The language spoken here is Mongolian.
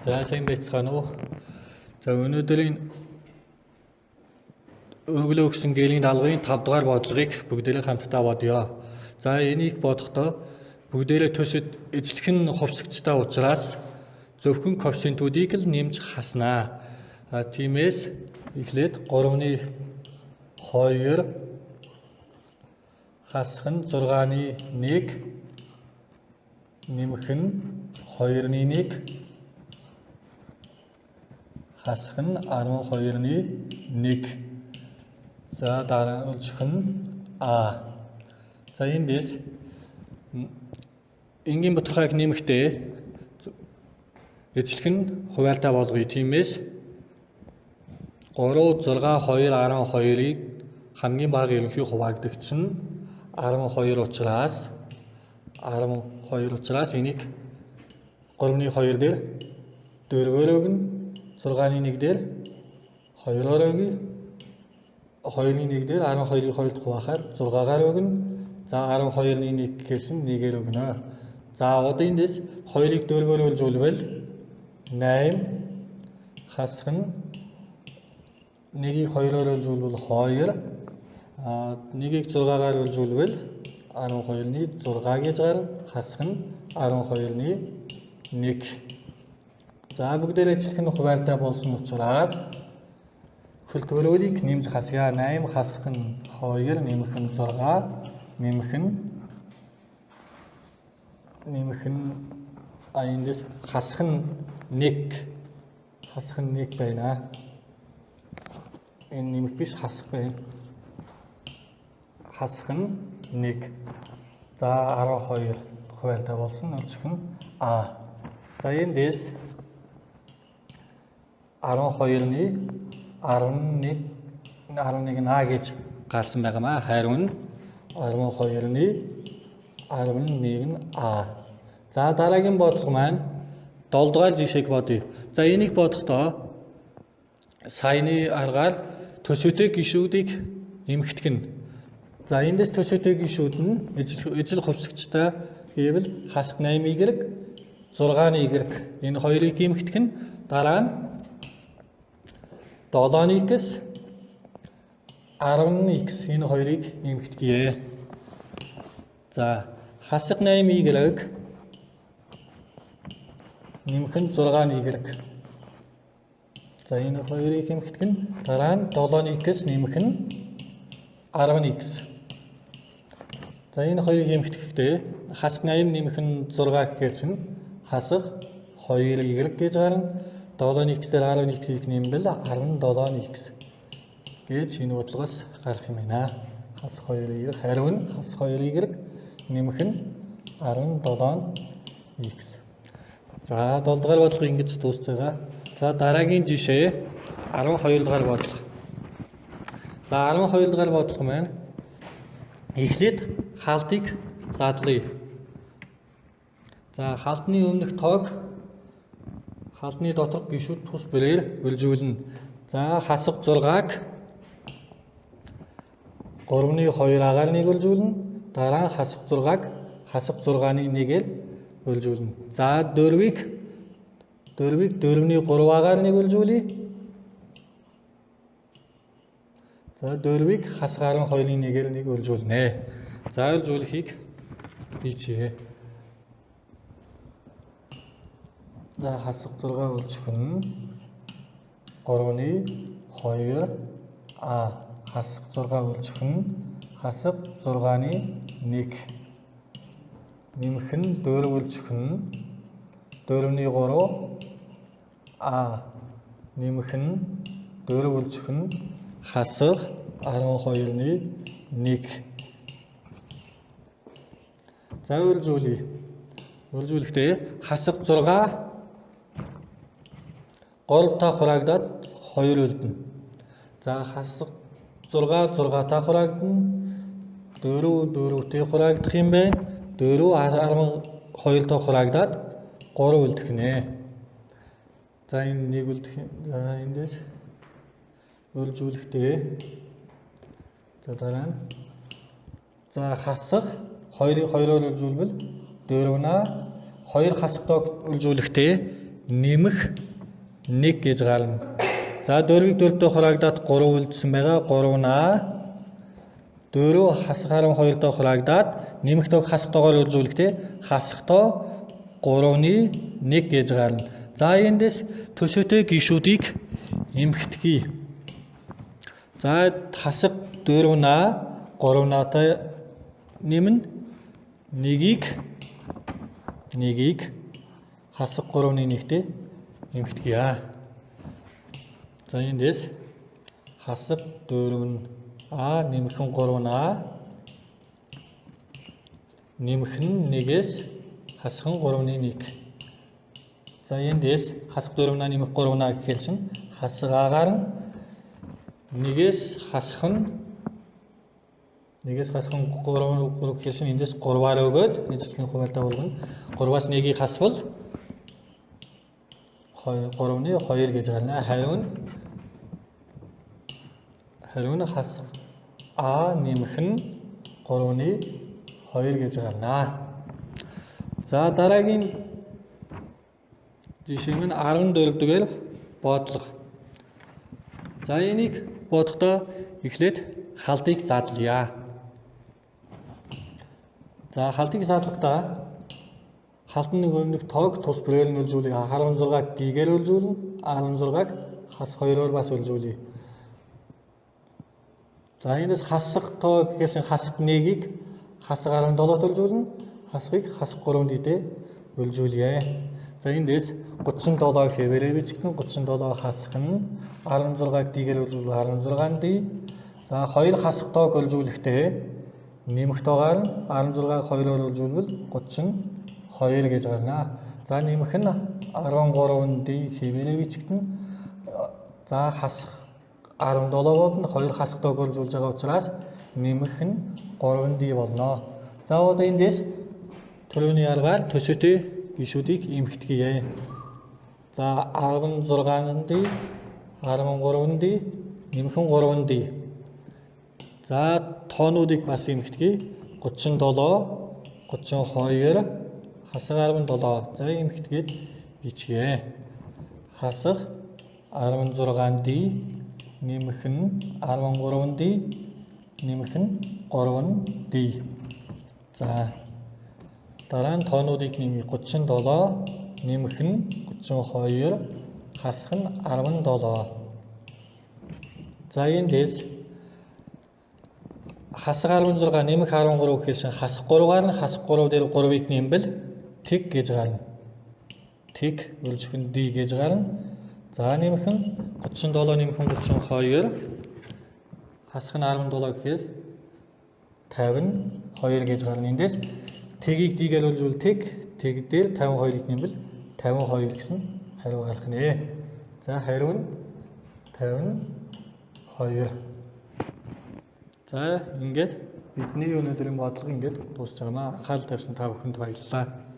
За сайн байцгаана уу. За өнөөдрийн өглөө өгсөн гэрийн даалгаврын 5 дугаар бодлогыг бүгдээрээ хамтдаа бодъё. За энийг бодохдоо бүгдээрээ төсөд эзлэх нь хувьсагчтай учраас зөвхөн коэффициентүүдийг л нэмж хаснаа. А тиймээс эхлээд 3-ны 2 хасах нь 6-ны 1 нэмэх нь 2-ны 1 хасах нь 12-ны 1. За дараа үлжих нь А. За эндээс энгийн бутархайг нэмэхдээ эзлэх нь хувиалтай болгоё. Тиймээс 3 6 2 12-ыг хамгийн бага ерөнхий хуваагдагч нь 12 учраас 12 учраас энийг 3-ны 2 дээр 4-өөр өгнө. 6-ны 1 дээр 2-оор өгье. 2-ны 1 дээр 12-ыг 2-д хуваахаар 6-гаар өгнө. За 12-ны 1 гэхэрсэн 1-ээр өгнө. За одоо эндээс 2-ыг 4-өөр үлжүүлвэл 8 хасах нь 1-ийг 2-оор үлжүүлвэл 2, а 1-ийг 6-гаар үлжүүлвэл 12-ны 6 гэж гарна. Хасах нь 12-ны 1. За бүгдээрээ эзлэх нь хувиалтай болсон учраас хөлтгөрөөрийг нэмж хасъя. 8 хасах нь 2 нэмэх нь 6 нэмэх нь а эндээс хасах нь 1 хасах нь 1 байна. Энэ нэмэх биш хасах байна. Хасах нь 1. За 12 хувиалтай болсон. Үлжих нь А. За эндээс 12-ны 11 11 нь А гэж гарсан байгаамаа. Хариу нь 12-ны 11 нь А. За дараагийн бодлого маань 7 дугаар жишээг бодъё. За энийг бодохдоо саяны аргаар төсөөтэй гишүүдийг эмхтгэх нь. За эндээс төсөөтэй гишүүд нь эзэл хувьсагчтай гэвэл хасах 8 y 6-ны y энэ хоёрыг эмхтгэх нь дараа нь 7-ны x 10-ны x энэ хоёрыг эмхтгэе. За хасах 8 y нэмэх нь 6-ны y. За энэ хоёрыг эмхтгэх нь дараа нь 7-ны x нэмэх нь 10-ны x. За энэ хоёрыг эмхтгэхдээ хасах 8 нэмэх нь 6 гэхээр чинь хасах 2 y гэж гарна. 7-ны x-ээр 10-ны x-ийг нэмвэл 17-ны x гэж энэ бодлогоос гарах юм байна. Хасах 2 y хариу нь хасах 2 y нэмэх нь 17 x. За 7 дугаар бодлого ингэж дуусч байгаа. За дараагийн жишээ 12 дугаар бодлого. За 12 дугаар бодлого маань эхлээд хаалтыг задлая. За хаалтны өмнөх тоог хаалтны доторх гишүүд тус бүрээр үлжүүлнэ. За хасах 6-аг 3-ны 2 агаар 1 үлжүүлнэ. Дараа нь хасах 6-аг хасах 6-ны 1-ээр үлжүүлнэ. За 4-ийг 4-ийг 4-ний 3 агаар 1 үлжүүлье. За 4-ийг хасах 12-ны 1-ээр 1 үлжүүлнэ. За үлжүүлэхийг бичье. За хасах 6 үлжих нь 3-ны 2 А хасах 6 үлжих нь хасах 6-ны 1 нэмэх нь 4 үлжих нь 4-ны 3 А нэмэх нь 4 үлжих нь хасах 12-ны 1. За үлжүүлье. Үлжүүлэхдээ хасах 6 3 та хураагдаад 2 үлдэнэ. За хасах 6 6 та хураагдана. 4 4-тэй хураагдах юм байна. 4 12 та хураагдаад 3 үлдэх нэ. За энэ 1 үлдэх. За эндээс үлжүүлэхдээ за дараа нь за хасах 2-ыг 2-оор үлжүүлбэл 4 на 2 хасах тоог үлжүүлэхдээ нэмэх 1 гэж гарна. За 4-ийг 4-тэй хураагдаад 3 үлдсэн байгаа. 3 а 4 хасах 12-той хураагдаад нэмэх тоог хасах тоогоор үржүүлэхдээ хасах тоо 3-ны 1 гэж гарна. За эндээс төсөөтэй гишүүдийг эмхтгэе. За хасах 4 а 3 а-тай нэмнэ. 1-ийг хасах 3-ны 1-тэй эмхтгэе. За эндээс хасах 4 а нэмэх нь 3 а нэмэх нь 1-ээс хасах нь 3-ны 1. За эндээс хасах 4 а нэмэх 3 а гэхэл чинь хасах а-гаар нь 1-ээс хасах нь 1-ээс хасах нь 3 3 гэхэл чинь эндээс 3-аар өгөөд нийцлийн хуваарьтай болгоно. 3-аас 1-ийг хасвал 3-ны 2 гэж гарна. Хариу нь хасах а нэмэх нь 3-ны 2 гэж гарна. За дараагийн жишээ нь 14 дугаар бодлого. За энийг бодохдоо эхлээд халтыг задлая. За халтыг задлахдаа халтан нэг өмнөх тоог тус бүрээр нь үржүүлье. 16-г d-гээр үржүүлнэ. 16-г хас 2-оор бас үржүүлье. За энэс хасах тоо гэхээс хасах 1-ийг хасах 17-т үржүүлнэ. Хасахыг хасах 3 d-тэй үржүүлье. За эндээс 37 хэвээрээ бичигдэн 37 хасах нь 16-г d-гээр үржүүлвэл 16 d. За 2 хасах тоог үржүүлэхдээ нэмэх тоогоор 16-г 2-оор үржүүлвэл 32 гэж гарна. За нэмэх нь 13 d хэвээрээ бичигдэн. За хасах 17 болно. 2 хасах тоог үржүүлж байгаа учраас нэмэх нь 3d болно. За одоо эндээс төрөний аргаар төсөөтэй гишүүдийг эмхтгэе. За 16d 13d нэмэх нь 3d. За тоонуудыг бас эмхтгэе. 37 32 хасах 17. За эмхтгээд бичье. Хасах 16d нэмэх нь 13d нэмэх нь 3d. За дараа нь тоонуудыг нэмье. 37 нэмэх нь 32 хасах нь 17. За эндээс хасах 16 нэмэх 13 гэхэл чинь хасах 3-аар нь хасах 3 дээр 3-ыг нэмбэл тэг гэж гарна. Тэг үржих нь d гэж гарна. За нэмэх нь 37 нэмэх нь 32 хасах нь 17 гэхээр 52 гэж гарна. Эндээс тэгийг d-гээр үржүүл тэг, тэг дээр 52-ыг нэмбэл 52 гэсэн хариу гарах нэ. За хариу нь 52. За ингээд бидний өнөөдрийн бодлого ингээд дуусч байгаа маа. Анхаарал тавьсан та бүхэнд баярлалаа.